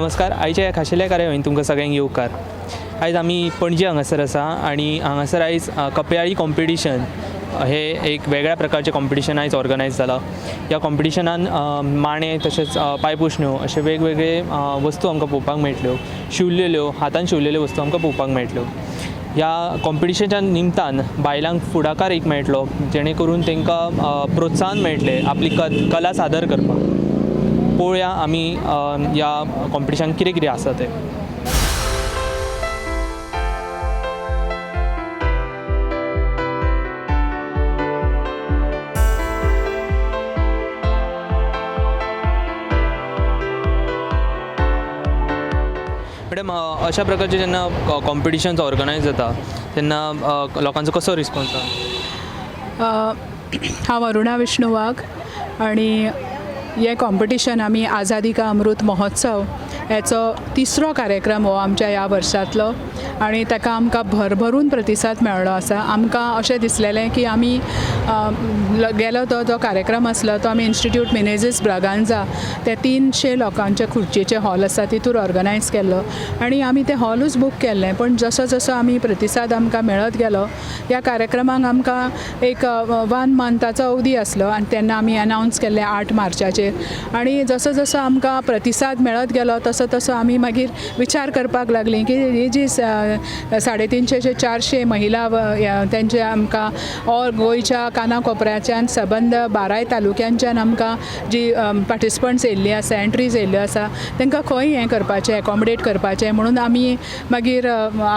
नमस्कार. आयच्या ह्या खाशेल्या कार्यावळीन तुमकां सगळ्यांक येवकार. आयज आमी पणजे हांगासर आसा आनी हांगासर आयज कपयाळी कॉम्पिटिशन हे एक वेगळ्या प्रकारचें कॉम्पिटिशन आयज ऑर्गनायज जालां. ह्या कॉम्पिटिशनान माणे तशेंच पांयपुसण्यो अशे वेगवेगळे वस्तू आमकां पळोवपाक मेळटल्यो. शिवलेल्यो, हातान शिवलेल्यो वस्तू आमकां पळोवपाक मेळटल्यो. ह्या कॉम्पिटिशनाच्या निमतान बायलांक फुडाकार एक मेळटलो, जेणे करून तांकां प्रोत्साहन मेळटलें आपली कला सादर करपाक. पळोवया आमी ह्या कॉम्पिटिशन कितें कितें आसा तें. मॅडम, अशा प्रकारचे जेन्ना कॉम्पिटिशन्स ऑर्गनायज जाता तेन्ना लोकांचो कसो रिस्पॉन्स आसा? हांव अरुणा विष्णू वाघ आनी हें कॉम्पिटिशन आमी आझादी का अमृत महोत्सव हेचो तिसरो कार्यक्रम हो आमच्या ह्या वर्सांतलो आनी ताका आमकां भरभरून प्रतिसाद मेळ्ळो आसा. आमकां अशें दिसलेलें की आमी गेलो तो जो कार्यक्रम आसलो तो आमी इन्स्टिट्यूट मिनेझीस ब्रागांझा ते 300 लोकांचे खुर्चेचे हॉल आसा तितूर ऑर्गनायज केल्लो आनी आमी तें हॉलूच बूक केल्लें. पण जसो जसो आमी प्रतिसाद आमकां मेळत गेलो ह्या कार्यक्रमाक आमकां एक 1 मंथाचो अवधी आसलो आनी तेन्ना आमी अनावन्स केल्लें 8 मार्चाचेर आनी जसो जसो आमकां प्रतिसाद मेळत गेलो तसो तसो आमी मागीर विचार करपाक लागलीं की ही जी 350 ते 400 महिला तेंचे आमकां ऑल गोंयच्या काना कोपऱ्याच्यान सबंद 12 तालुक्यांच्यान आमकां जी पार्टिसिपंट्स येयल्ली आसा, एंट्रीज येयल्ल्यो आसा, तांकां खंय हें करपाचें, एकोमोडेट करपाचें म्हणून आमी मागीर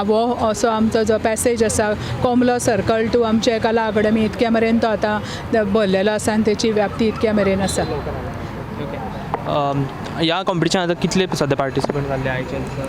हो असो आमचो जो पॅसेज आसा कोमलो सर्कल टू आमचे कला अकाडमी इतक्या मेरेन तो आतां भरलेलो आसा आनी तेची व्याप्ती इतक्या मेरेन आसा. ह्या कॉम्पिटिशनात आतां कितले सद्या पार्टिसिपंट जाल्ले आयच्या दिसा?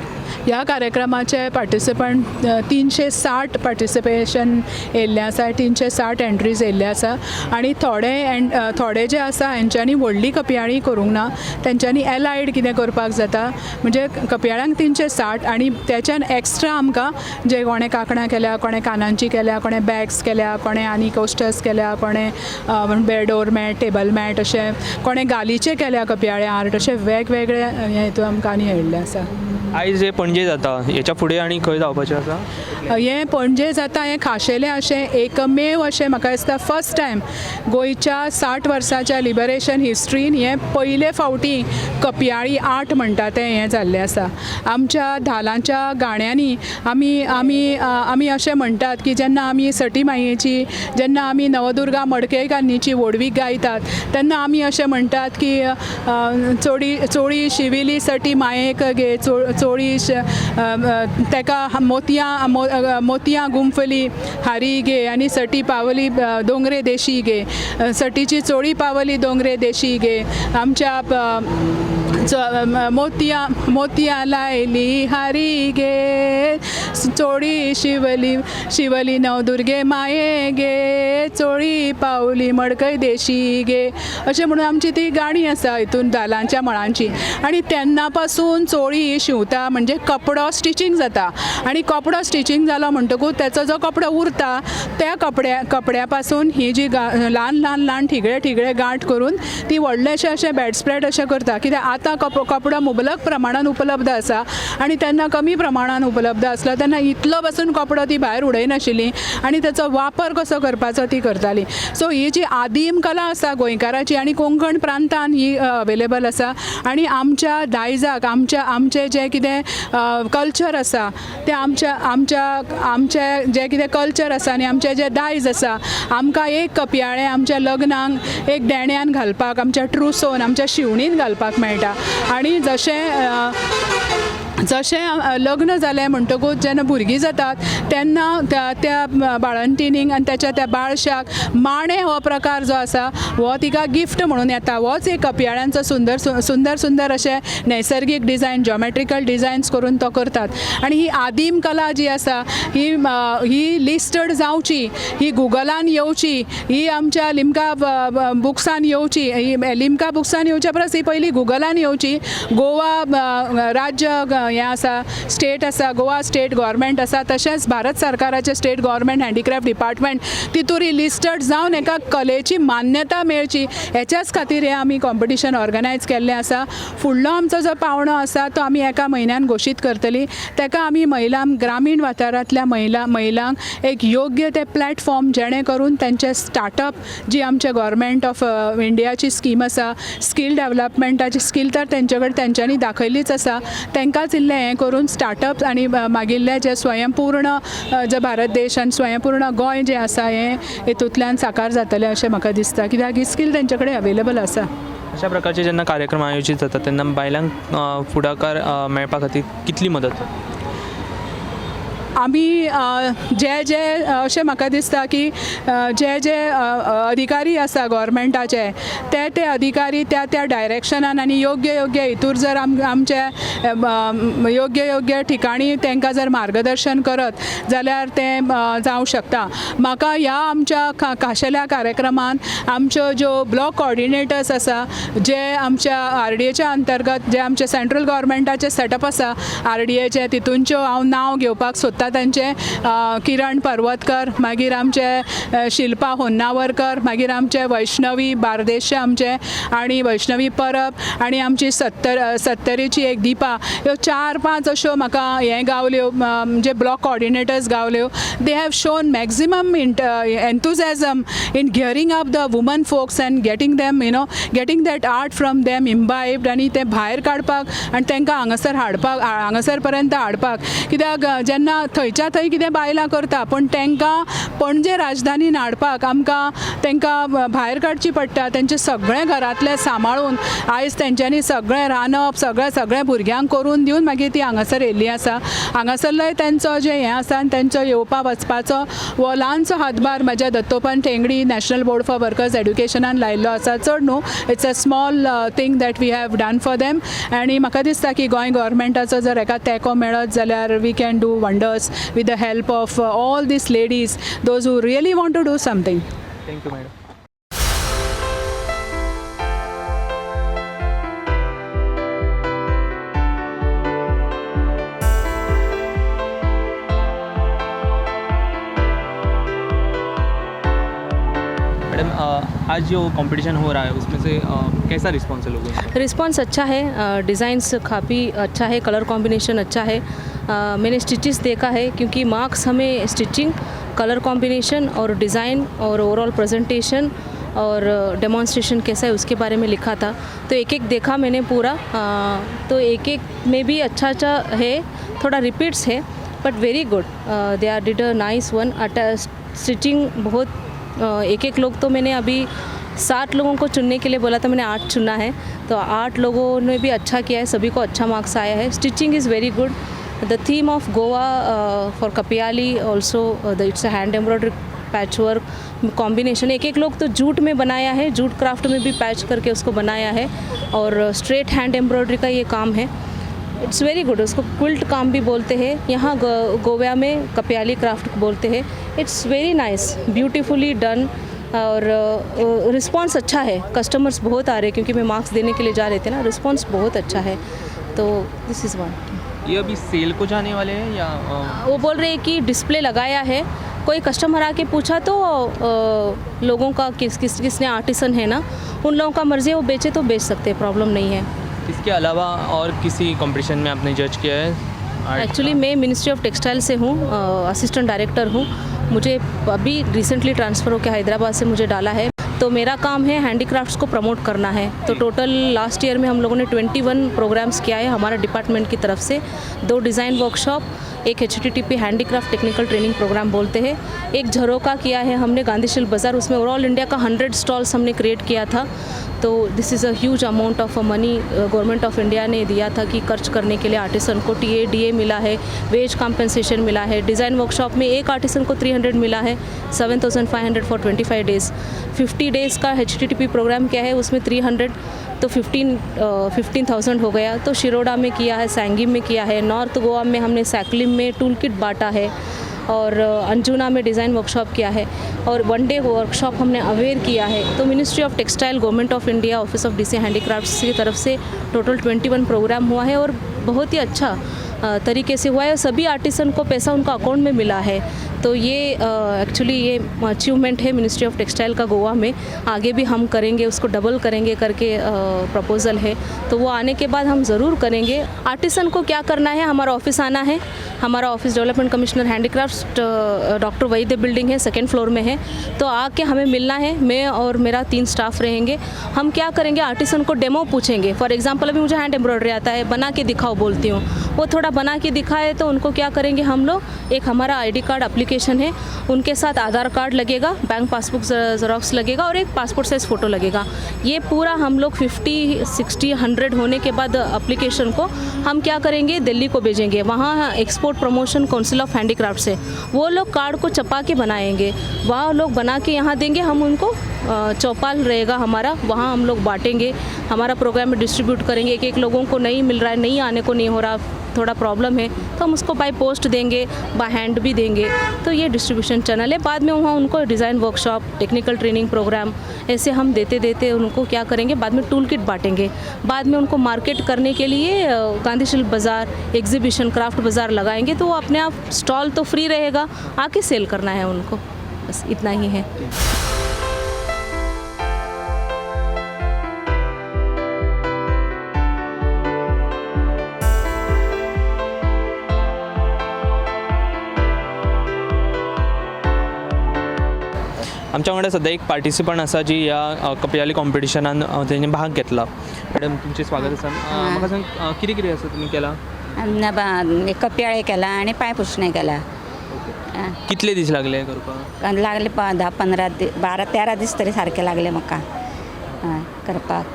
ह्या कार्यक्रमाचे पार्टिसिपंट 360 पार्टिसिपेशन येयल्लें आसा, 360 एंट्रीज येयल्ले आसा आनी थोडे जे आसा हेंच्यांनी व्हडली कपयाळी करूंक ना, तेंच्यांनी एलायड कितें करपाक जाता म्हणजे कपयाळ्यांक 360 आनी तेच्यान एक्स्ट्रा आमकां जे कोणें कांकणां केल्या, कोणें कानांची केल्या, कोणें बॅग्स केल्या, कोणें आनी कोस्टर्स केल्या, कोणें डोर मॅट, टेबल मॅट अशें, कोणें गालीचे केल्या कपयाळे आर्ट, अशें वेगवेगळे हे हितून आमकां आनी येयल्लें आसा. आयज हे पणजे जाता, हेच्या फुडें आनी खंय जावपाचें आसा? हें पणजे जाता हें खाशेलें अशें एकमेव अशें म्हाका दिसता फर्स्ट टायम गोंयच्या 60 वर्साच्या लिबरेशन हिस्ट्रीन हें पयले फावटी कपयाळी आर्ट म्हणटा तें हें जाल्लें आसा. आमच्या धालांच्या गाण्यांनी आमी आमी आमी अशें म्हणटात की जेन्ना आमी सटी मायेची, जेन्ना आमी नवदुर्गा मडकयकान्नीची व्होडवीक गायतात तेन्ना आमी अशें म्हणटात की चोडी चोळी शिविली सटी मायेक गे, चोळी तेका मोतयां मोतयां गुंफली हारी गे आनी सटी पावली दोंगरे देशी गे, सटीची चोळी पावली दोंगरे देशी गे, आमच्या मोतयां मोतयां लायली हारी गे, चोळी शिवली शिवली नवदुर्गे माये गे, चोळी पावली मडकय देशी गे, अशें म्हणून आमची ती गाणी आसा हितून धालांच्या मळांची. आनी तेन्ना पासून चोळी ही शिंवता म्हणजे कपडो स्टिचींग जाता आनी कपडो स्टिचींग जालो म्हणटकूच तेचो जो कपडो उरता त्या कपड्या पासून ही जी ल्हान ल्हान ल्हान ठिगळे ठिगळे गांठ करून ती व्हडलेशे अशें बेडस्प्रेड अशें करता. कित्याक आतां कपडो मुबलक प्रमाणान उपलब्ध आसा आनी तेन्ना कमी प्रमाणान उपलब्ध आसलो तेन्ना इतलो पासून कपडो ती भायर उडयनाशिल्ली आनी तेचो वापर कसो करपाचो ती करताली. सो ही जी आदीम कला आसा गोंयकाराची आनी कोंकण प्रांतान ही अवेलेबल आसा आनी आमच्या दायजाक आमच्या आमचें जें कितें कल्चर आसा तें आमच्या आमच्या आमचें जें कितें कल्चर आसा आनी आमचें जें दायज आसा आमकां एक कपयाळें आमच्या लग्नाक एक देण्यान घालपाक, आमच्या ट्रुसोन, आमच्या शिवणीन घालपाक मेळटा. आनी जशें जशें लग्न जालें म्हणटकूच जेन्ना भुरगीं जातात तेन्ना त्या त्या बाळंटिणींक आनी त्याच्या त्या बाळशाक माणे हो प्रकार जो आसा हो तिका गिफ्ट म्हणून येता. होच एक कपयाळ्यांचो सुंदर सुंदर सुंदर अशे नैसर्गीक डिजायन, जॉमेट्रिकल डिजायन्स करून तो करतात. आनी ही आदीम कला जी आसा ही ही लिस्टड जावची, ही गुगलान येवची, ही आमच्या लिमका बुक्सान येवची. ही लिमका बुक्सान येवच्या परस ही पयली गुगलान येवची. गोवा राज्य हें आसा, स्टेट आसा, गोवा स्टेट गोवोरमेंट आसा, तशेंच भारत सरकाराचें स्टेट गोवोरमेंट हँडीक्राफ्ट डिपार्टमेंट तितूर लिस्टड जावन एका कलेची मान्यता मेळची हेच्याच खातीर हें आमी कॉम्पिटिशन ऑर्गनायज केल्लें आसा. फुडलो आमचो जो पावंडो आसा तो आमी एका म्हयन्यान घोशीत करतली. ताका आमी महिला, ग्रामीण वाठारांतल्या महिलांक एक योग्य ते प्लॅटफॉर्म, जेणे करून तेंचे स्टार्टअप, जी आमच्या गोवोरमेंट ऑफ इंडियाची स्कीम आसा स्कील डेवलपमेंटाची, स्कील तर तेंचे कडेन तेंच्यांनी दाखयल्लीच आसा, तांकांच इल्लें हें करून स्टार्टअप आनी मागिल्ले जे स्वयंपूर्ण जे भारत देश आनी स्वयंपूर्ण गोंय जें आसा हें हेतूंतल्यान साकार जातलें अशें म्हाका दिसता, कित्याक ही स्कील तेंचे कडेन अवेलेबल आसा. अशा प्रकारचे जेन्ना कार्यक्रम आयोजीत जातात तेन्ना बायलांक फुडाकार मेळपा खातीर कितली मदत जाता? आमी जे जे अशें म्हाका दिसता की जे जे अधिकारी आसा गोवोरमेंटाचे, ते ते अधिकारी त्या त्या डायरेक्शनान आनी योग्य योग्य हितूर जर आमचे योग्य योग्य ठिकाणी तांकां जर मार्गदर्शन करत जाल्यार तें जावं शकता. म्हाका ह्या आमच्या खाशेल्या कार्यक्रमान आमच्यो ज्यो ब्लॉक कॉर्डिनेटर्स आसा, जे आमच्या आरडीएच्या अंतर्गत जे आमचे सेंट्रल गोवोरमेंटाचे सेटअप आसा आरडीएचे, तितूनच्यो हांव नांव घेवपाक सोदता तांचें, किरण पर्वतकर, मागीर आमचे शिल्पा होन्नावरकर, मागीर आमचे वैष्णवी बार्देशचे आमचे आनी वैष्णवी परब आनी आमची सत्तरीची एक दिपा, ह्यो चार पांच अश्यो म्हाका हें गावल्यो, म्हणजे block कॉर्डिनेटर्स गावल्यो. They have shown maximum enthusiasm in gearing up the women folks and getting them you know getting that art from them imbibed आनी तें भायर काडपाक आनी तांकां हांगासर हाडपाक, हांगासर पर्यंत हाडपाक. कित्याक जेन्ना थंयच्या थंय कितें बायलां करता, पूण तांकां पणजे राजधानीन हाडपाक आमकां तांकां भायर काडची पडटा. तेंचें सगळें घरांतलें सांबाळून आयज तेंच्यांनी सगळें रांदप, सगळें सगळें भुरग्यांक करून दिवन मागीर ती हांगासर येयल्ली आसा. हांगासरलोय तेंचो जें हें आसा आनी तेंचो येवपा वचपाचो हो ल्हानसो हातभार म्हाज्या Dattopant Thengadi national board for workers एड्युकेशनान लायिल्लो आसा. चड न्हू, it's a small thing that we have done for them. आनी म्हाका दिसता की गोंय गोवोरमेंटाचो जर एका तेंको मेळत जाल्यार we can do wonders with the help of all these ladies, those who really want to do something. Thank you madam. Madam, आज जो कंपटीशन हो रहा है उसमें से कैसा रिस्पॉन्स है लोगों का? रिस्पांस अच्छा है, डिज़ाइंस काफ़ी अच्छा है, कलर कॉम्बिनेशन अच्छा है. मैंने स्टिचेस देखा है, क्योंकि मार्क्स हमें स्टिचिंग, कलर कॉम्बिनेशन और डिज़ाइन और ओवरऑल प्रेजेंटेशन और डेमोन्स्ट्रेशन कैसा है उसके बारे में लिखा था. तो एक एक देखा मैंने पूरा, तो एक एक में भी अच्छा अच्छा है, थोड़ा रिपीट्स है, but very good. They are did a nice one. Stitching बहुत एक एक लोग तो मैंने अभी 7 लोगों को चुनने के लिए बोला था, मैंने 8 चुना है, तो 8 लोगों ने भी अच्छा किया है, सभी को अच्छा मार्क्स आया है. Stitching is very good. The theme of Goa for Kapiyali also, the it's a hand embroidery patch work combination. एक एक लोग तो जूट में बनाया है, जूट क्राफ्ट में भी पैच करके उसको बनाया है और स्ट्रेट हैंड एम्ब्रॉयडरी का ये काम है. It's very good. उसको क्विल्ट काम भी बोलते हैं यहाँ, गोवा में कपियाली क्राफ्ट बोलते हैं. It's very nice, beautifully done Aur response अच्छा है. कस्टमर्स बहुत आ रहे हैं, क्योंकि मैं मार्क्स देने के लिए जा रहे थे ना. रिस्पांस बहुत अच्छा है, तो this is one. ये अभी सेल को जाने वाले हैं या वो बोल रहे हैं कि डिस्प्ले लगाया है, कोई कस्टमर आके पूछा तो लोगों का किस किस किसने आर्टिसन है ना, उन लोगों का मर्ज़ी है, वो बेचे तो बेच सकते हैं, प्रॉब्लम नहीं है. इसके अलावा और किसी कंपटीशन में आपने जज किया है art actually का? मैं मिनिस्ट्री ऑफ टेक्सटाइल से हूँ, असिस्टेंट डायरेक्टर हूँ. मुझे अभी रिसेंटली ट्रांसफ़र होकर हैदराबाद से मुझे डाला है, तो मेरा काम है हैंडीक्राफ्ट्स को प्रमोट करना है. तो टोटल लास्ट ईयर में हम लोगों ने 21 प्रोग्राम्स किया है हमारा डिपार्टमेंट की तरफ से. दो डिज़ाइन वर्कशॉप, एक HTTP handicraft technical training programme बोलते हैं, एक झरोका किया है हमने गांधी शिल्प बाज़ार, उसमें ओवरऑल इंडिया का 100 स्टॉल्स हमने क्रिएट किया था. तो this is a huge amount of money Government of India ने दिया था कि खर्च करने के लिए. आर्टिसन को टीए डीए मिला है, वेज कॉम्पनसेशन मिला है. डिज़ाइन वर्कशॉप में एक आर्टिसन को 300 मिला है, 7500 फॉर 25 डेज़. 50 डेज़ का एचटीटीपी प्रोग्राम किया है, उसमें 300, तो फिफ्टीन 15,000 हो गया. तो शिरोडा में किया है, सैंगिम में किया है, नॉर्थ गोवा में हमने सैकलिम में टूल किट बांटा है. और अंजुना में डिज़ाइन वर्कशॉप किया है और वन डे वर्कशॉप हमने अवेयर किया है। तो ministry of textile, government of India, office of DC handicrafts की तरफ से टोटल 21 प्रोग्राम हुआ है और बहुत ही अच्छा तरीके से हुआ है और सभी आर्टिसन को पैसा उनका अकाउंट में मिला है। तो ये एक्चुअली ये अचीवमेंट है मिनिस्ट्री ऑफ टेक्सटाइल का गोवा में। आगे भी हम करेंगे, उसको डबल करेंगे करके प्रपोज़ल है, तो वो आने के बाद हम ज़रूर करेंगे। आर्टिसन को क्या करना है, हमारा ऑफिस आना है। हमारा office development commissioner handicrafts, doctor Vaidya building है, सेकेंड फ्लोर में है। तो आके हमें मिलना है, मैं और मेरा 3 स्टाफ रहेंगे। हम क्या करेंगे, आर्टिसन को डेमो पूछेंगे। फॉर एग्जांपल अभी मुझे हैंड एम्ब्रॉयडरी आता है, बना के दिखाओ बोलती हूँ, वो थोड़ा बना के दिखाए तो उनको क्या करेंगे हम लोग, एक हमारा आईडी कार्ड एप्लीकेशन है, उनके साथ आधार कार्ड लगेगा, बैंक पासबुक ज़ेरॉक्स लगेगा और एक पासपोर्ट साइज़ फ़ोटो लगेगा। ये पूरा हम लोग 50, 60, 100 होने के बाद एप्लीकेशन को हम क्या करेंगे, दिल्ली को भेजेंगे। वहाँ export promotion council of handicrafts है, वो लोग कार्ड को छपा के बनाएंगे, वहाँ लोग बना के यहाँ देंगे। हम उनको चौपाल रहेगा हमारा, वहाँ हम लोग बांटेंगे, हमारा प्रोग्राम डिस्ट्रीब्यूट करेंगे। एक एक लोगों को नहीं मिल रहा है, नहीं आने को नहीं हो रहा, थोड़ा प्रॉब्लम है, तो हम उसको बाय पोस्ट देंगे, बाय हैंड भी देंगे। तो ये डिस्ट्रीब्यूशन चैनल है। बाद में वहाँ उनको design workshop, technical training programme ऐसे हम देते देते उनको क्या करेंगे, बाद में टूल किट बांटेंगे। बाद में उनको मार्केट करने के लिए गांधी शिल्प बाज़ार, एग्जीबिशन, क्राफ्ट बाज़ार लगाएंगे, तो वो अपने आप स्टॉल तो फ्री रहेगा, आके सेल करना है उनको, बस इतना ही है। आमच्या वांगडा सद्या एक पार्टिसिपंट आसा जी ह्या कपयाली कॉम्पिटिशनान तेणे भाग घेतला। मॅडम, तुमचें स्वागत आसा। म्हाका सांग, कितें कितें आसा तुमी केलां? कपयाळे केला आनी पांय पुसणें केला। कितले दीस लागले करपाक? लागले 10 15 12 13 दीस तरी सारके लागले म्हाका हय करपाक।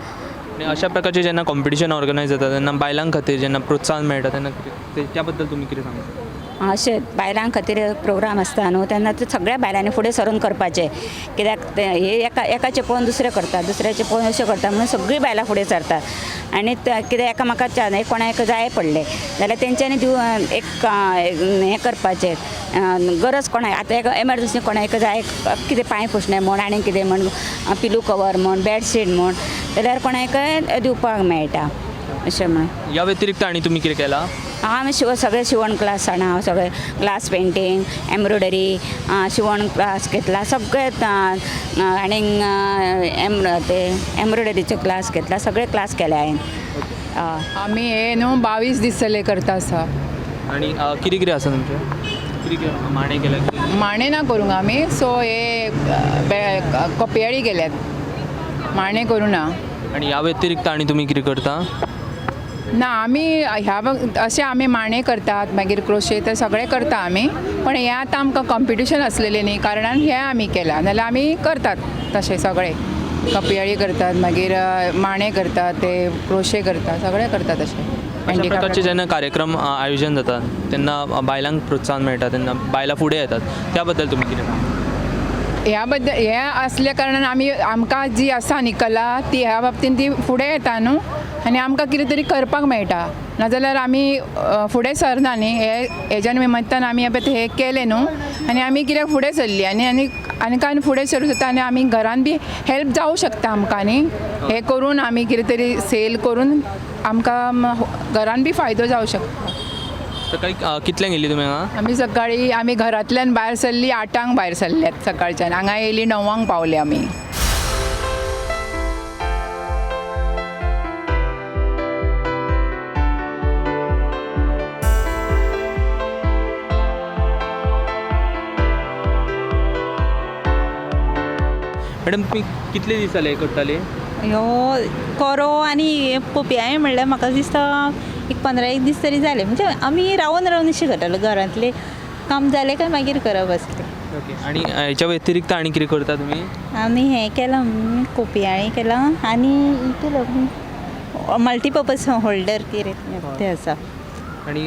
आनी अशा प्रकारचे जेन्ना कॉम्पिटिशन ऑर्गनायज जाता तेन्ना बायलां खातीर जेन्ना प्रोत्साहन मेळटा तेन्ना त्या बद्दल तुमी कितें सांगता? अशें बायलां खातीर प्रोग्राम आसता न्हू, तेन्ना ते सगळ्या बायलांनी फुडें सरून करपाचें, कित्याक ते हे एकाचें पळोवन दुसरें करता, दुसऱ्याचें पळोवन अशें करता, म्हणून सगळीं बायलां फुडें सरतात। आनी कितें एकामेकाच्या कोणाक जाय पडलें जाल्यार तेंच्यांनी दिवन एक हें करपाचें। गरज कोणाक आतां एक एमरजंसी कोणाक जाय, कितें पांय पुसणें म्हूण आनी कितें म्हण, पिलो कवर म्हूण, बेडशीट म्हूण, जाल्यार कोणाकय दिवपाक मेळटा अशें म्हण। ह्या व्यतिरिक्त आनी तुमी कितें केलां? आमी सगळे शिवण क्लास जाणा हांव, सगळे ग्लास पेंटींग, एम्ब्रॉयडरी, शिवण क्लास घेतला सगळे, आनीक ते एम्ब्रॉयडरीचे क्लास घेतला, सगळे क्लास केले हांवें। आमी हे न्हू 22 दीस जाले करता आसा। आनी कितें कितें आसा तुमचें, कितें कितें माणे केल्या? माणे ना करूंक आमी, सो हे कपयाळी केल्यात, माणे करूं ना। आनी ह्या व्यतिरिक्त आनी तुमी कितें करता? ना, आमी ह्या अशें आमी माणे करतात, मागीर क्रोशे ते सगळें करता आमी, पण हें आतां आमकां कॉम्पिटिशन आसलेलें न्ही कारणान हें आमी केलां, नाल्यार आमी करतात तशें सगळें, कपयाळी करतात, मागीर माणे करतात, ते क्रोशे करतात, सगळें करतात तशें। अशा प्रकारचे जेन्ना कार्यक्रम आयोजन जाता तेन्ना बायलांक प्रोत्साहन मेळटा, तेन्ना बायलां फुडें येतात, त्या बद्दल तुमी कितें सांगता? ह्या बद्दल हें आसल्या कारणान आमी आमकां जी आसा न्ही कला, ती ह्या बाबतीन ती फुडें येता न्हू, आनी आमकां कितें तरी करपाक मेळटा, नाजाल्यार आमी फुडें सरना न्ही। हे हेज्या निमतान आमी पळय हें केलें न्हू, आनी आमी कित्याक फुडें सरलीं आनी आनी आनी फुडें सरूं शकता, आनी आमी घरान बी हेल्प जावं शकता आमकां न्ही, हें करून आमी कितें तरी सेल करून आमकां घरान बी फायदो जावं शकता। सकाळी कितल्यांक येयली तुमी हांगा? आमी सकाळी आमी घरांतल्यान भायर सरली 8 भायर सरल्यात सकाळच्यान, हांगा येयली 9 पावले आमी। मॅडम, तुमी कितले दीस जाले करताले? ह्यो कोरो आनी पोपयाळें म्हणल्यार म्हाका दिसता एक 15 दीस तरी जाले, म्हणजे आमी रावन रावन अशें करताले, घरांतलें काम जालें काय मागीर करप आसलें। ओके, आनी हेच्या व्यतिरिक्त आनी कितें करता तुमी? आमी हें केलां, कोपयाळें केलां आनी केलां मल्टीपर्पज होल्डर कितें तें आसा। आनी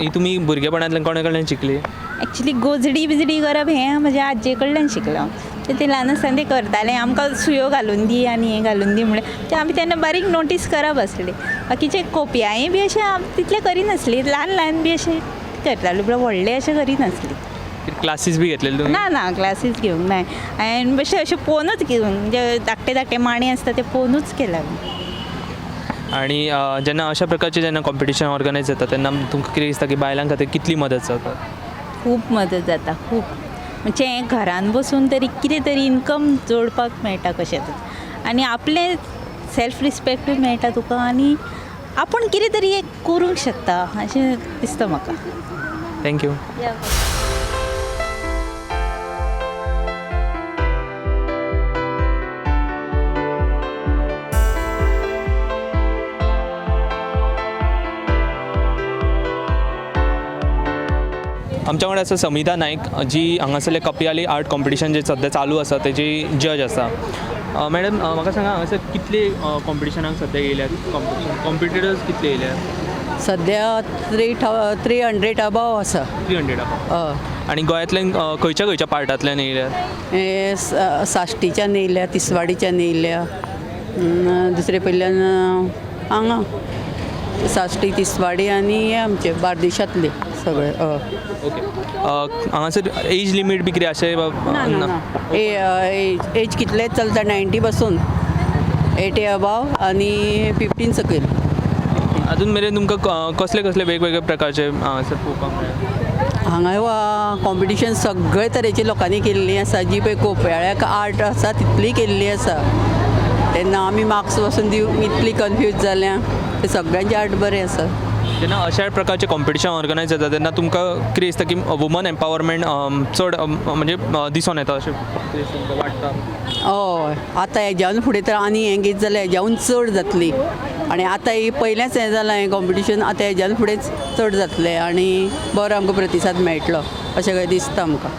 ही तुमी भुरगेपणांतल्यान कोणा कडल्यान शिकली? एक्चुली गोजडी बिजडी करप हें म्हज्या आजये कडल्यान शिकलां, तें ल्हान आसतना तें करतालें, आमकां सुयो घालून दी आनी हें घालून दी म्हणलें, तें आमी तेन्ना बारीक नोटीस करप आसलें। बाकीचें कोपयाळें बी अशें तितलें करिनासलीं, ल्हान ल्हान बी अशें करतालीं, पूण व्हडलें अशें करिनासलीं। क्लासीस बी घेतलेले तुमी? ना ना, क्लासीस घेवंक ना. हांवें बेश्टें अशें पोवनूच घेवन, म्हणजे धाकटे धाकटे माणे आसता ते पोवनूच केला. आणि जेन्ना अशा प्रकारचे जेन्ना कॉम्पिटिशन ऑर्गनायज जाता तेन्ना तुमकां कितें दिसता की बायलां खातीर कितली मदत जाता? खूब मदत जाता, खूब. म्हणजे हें घरान बसून तरी कितें तरी इनकम जोडपाक मेळटा कशें तरी, आनी आपलें सेल्फ रिस्पेक्टूय मेळटा तुका आनी आपूण कितें तरी एक करूंक शकता अशें दिसता म्हाका. Thank you. आमच्या वांगडा आसा समिता नायक, जी हांगासरले कपियाली आर्ट कॉम्पिटिशन जे सद्या चालू आसा तेजी जज आसा. मॅडम, म्हाका सांगा, हांगासर कितले कॉम्पिटिशनाक सद्या येयल्यात, कॉम्पिटिशन कॉम्पिटिटर्स कितले येयल्यात? सद्या 300 अबाव आसा. 300? हय. आनी गोंयांतल्यान खंयच्या खंयच्या पार्टांतल्यान येयल्यात? हे साश्टीच्यान येयल्या, तिसवाडीच्यान येयल्या, दुसरे पयल्यान हांगा साश्टी, तिसवाडी आनी हे आमचे बार्देशांतले सगळे, हय. ओके, हांगासर एज लिमीट बी कितें अशें? ना ना ना, एज एज कितलेच चलता, 90 पासून, 80 अबाव आनी 15 सकयल. अजून मेरेन तुमकां कसले कसले वेगवेगळे प्रकारचे हांगासर पळोवपाक मेळ्ळे? हांगा कॉम्पिटिशन सगळे तरेची लोकांनी केल्ली आसा. जी पळय कोपयाळ्याक आर्ट आसा तितली केल्ली आसा. तेन्ना आमी मार्क्स पासून दिवंक इतली कन्फ्यूज जाल्या. ते सगळ्यांचे आर्ट बरें आसा. जेन्ना अशा प्रकारचे कॉम्पिटिशन ऑर्गनायज जाता तेन्ना तुमकां कितें दिसता की वुमन एम्पावरमेंट चड म्हणजे दिसून येता अशें कितें दिसता तुमकां, वाडटा? हय, आतां हेज्यान फुडें तर आनी एंगेज जाल्यार हेज्याहून चड जातली. आनी आतां ही पयलेंच हें जालां हें कॉम्पिटिशन, आतां हेज्यान फुडें चड जातलें आनी बरो आमकां प्रतिसाद मेळटलो अशें काय दिसता आमकां.